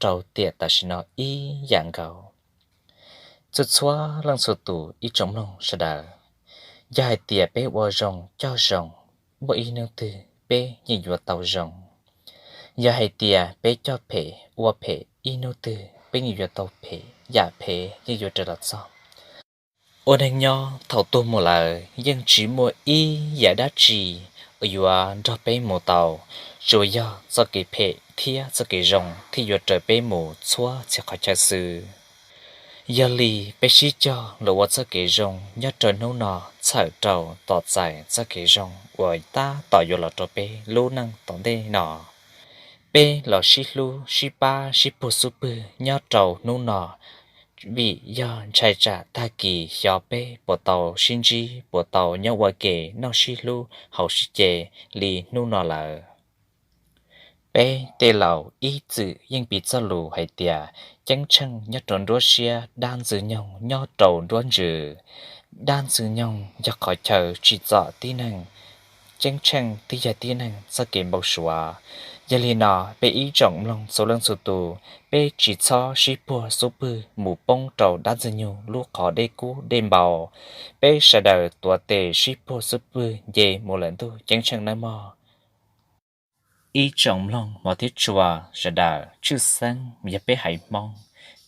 rau tiam tam sim no ib yam nkaus. Txhua txhua leej txhua tus ib tsoom mloog sawv daws, yog hais tias peb ua zoo coj zoo, muaj ib hnub twg peb yeej yuav tau zoo. Yog hais tias peb coj phem ua phem ib hnub twg peb yeej yuav tau phem, yam phem yeej yuav raws los txog. Ua neeg nyob thaum tuag mus lawm yeej tsis muaj ib yam dab tsi uas yuav nrog peb mus tau, tsuas yog txoj kev phem thiab txoj kev zoo thiaj yuav raws peb mus txhua txhia qhov chaw xwb. Yog li peb sib cog los ua txoj kev zoo nyob rau hnub no, txhawm rau tos txais txoj kev zoo uas tab tom yuav los rau peb lub neej tom ntej no. Peb los sib hlub sib pab sib puag xub pwg nyob rau hnub no, vim yog ntshai tsam tag kis xyov peb puas tau sib ntsib, puas tau nyob ua ke noj sib hlub haus sib ce li hnub no lawm. Peb tej laus ib txwm yeej piv txoj lus hais tias, ceeb tsheej nyob rau nruab siab, dab ntxwg nyoog nyob rau nruab ntsws. Dab ntxwg nyoog yog qhov chaw tsim txom tib neeg, ceeb tsheej twb yog tib neeg txoj kev npau suav. Yog li no, peb ib tsoom mloog txhua leej txhua tus, peb tsis txhob sib puag xub pwg mus poob rau dab ntxwg nyoog lub qhov dej kub dej npau. Peb sawv daws tuav tes sib puag xub pwg nce mus lawm ntuj ceeb tsheej nawb mog. Ib tsoom mloog hmov thiab tshua sawv daws, tshwj xeeb yog peb haiv Hmoob,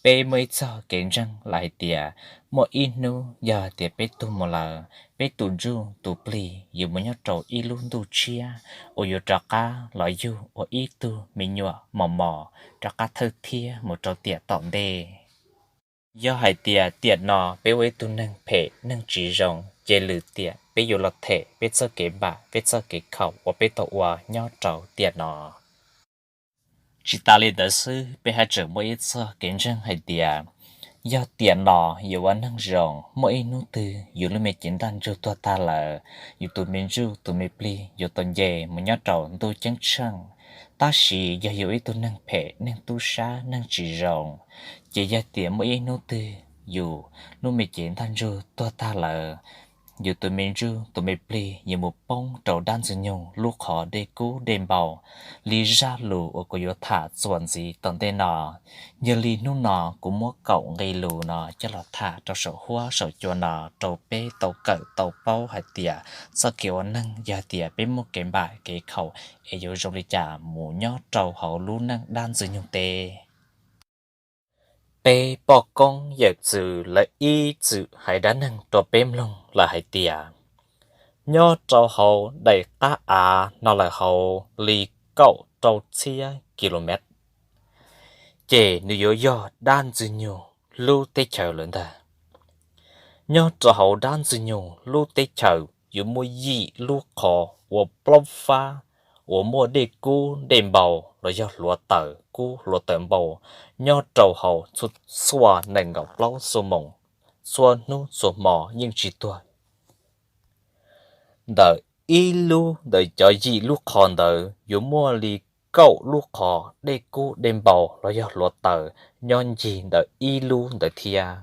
peb muaj ib txoj kev ntseeg lawm hais tias, muaj ib hnub yog tias peb tuag mus lawm, peb tus ntsuj tus plig yuav mus nyob rau ib lub ntuj tshiab uas yuav rov qab los yug ua ib tug me nyuam mos mos, rov qab thawj thiab mus rau tiam tom ntej. Yog hais tias tiam no peb ua ib tug neeg phem neeg tsis zoo, ces lwm tiam peb yuav los them peb txoj kev npam peb txoj kev khaum uas peb tau ua nyob rau tiam no. Tsis tas li ntawd xwb, peb haj tseem muaj ib txoj kev ntseeg hais tias, yog tiam no yus ua neeg zoo, muaj ib hnub twg yus lub me cev ntaj ntsug tuag tag lawm, yus tus me ntsuj tus me plig yuav tau nce mus nyob rau ntuj ceeb tsheej. Tab sis yog yus ib tug neeg phem, neeg tub sab, neeg tsis zoo, ces yog tias muaj ib hnub twg yus lub me cev ntaj ntsug tuag tag lawm, yus tus me ntsuj tus me plig yuav mus poob rau dab ntxwg nyoog lub qhov dej kub dej npau, li zaj lus uas kuv yuav tham txuas ntxiv tom ntej no. Yog li hnub no kuv muab kaum nqe lus no coj los tham rau saum huab saum cua no rau peb tau kawm tau paub hais tias, txoj kev ua neeg yog tias peb muaj kev npam kev khaum es yuav zoo li cas mus nyob rau hauv lub neej dab ntxwg nyoog teb. Peb poj koob yawm txwv lawv ib txwm hais dab neeg rau peb mloog lawm hais tias, nyob rau hauv daim qab av no lawm hauv li kaum rau txhiab kilomev, ces nws yuav yog dab ntxwg nyoog lub teb chaws lawm ntag. Nyob rau hauv dab ntxwg nyoog lub teb chaws yuav muaj yim lub qhov uas plaub fab, uas muaj dej kub dej npau los yog hluav taws kub hluav taws npau nyob rau hauv txhua nees nkaum plaub xuab moos, txhua hnub txhua hmo yeej tsis tuag. Ntawm ib lub ntawm cov yim lub qhov ntawd yuav muaj li kaum lub qhov dej kub dej npau los yog hluav taws nyob ncig ntawm ib lub ntawd thiab.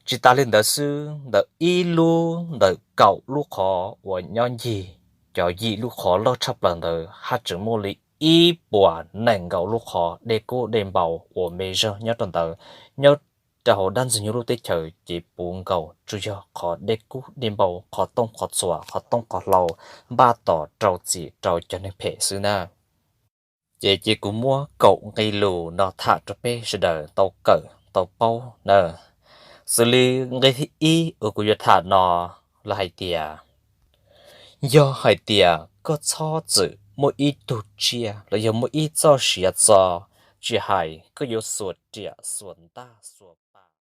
Tsis tas li ntawd xwb, ntawm ib lub ntawm kaum lub qhov uas nyob ncig cov yim lub qhov loj tshaj plaws ntawd haj tseem muaj li ib puas nees nkaum lub qhov dej kub dej npau uas me zog nyob rau ntawd. Nyob rau hauv dab ntxwg nyoog lub teb chaws ces puv nkaus tsuas yog qhov dej kub dej npau, qhov tooj qhov txhuam, qhov tooj qhov hlau npaj tos rau txim rau cov neeg phem xwb na. Ces ces kuv muab kaum nqe lus no tham rau peb sawv daws tau kawm tau paub na. Xws li nqe thib ib uas kuv yuav tham no lawm hais tias, yog hais tias koj txhob txwm muaj ib tug tsiaj los yog muaj ib txoj sia txo, tsis hais koj yuav xuas riam xuas ntaj xuas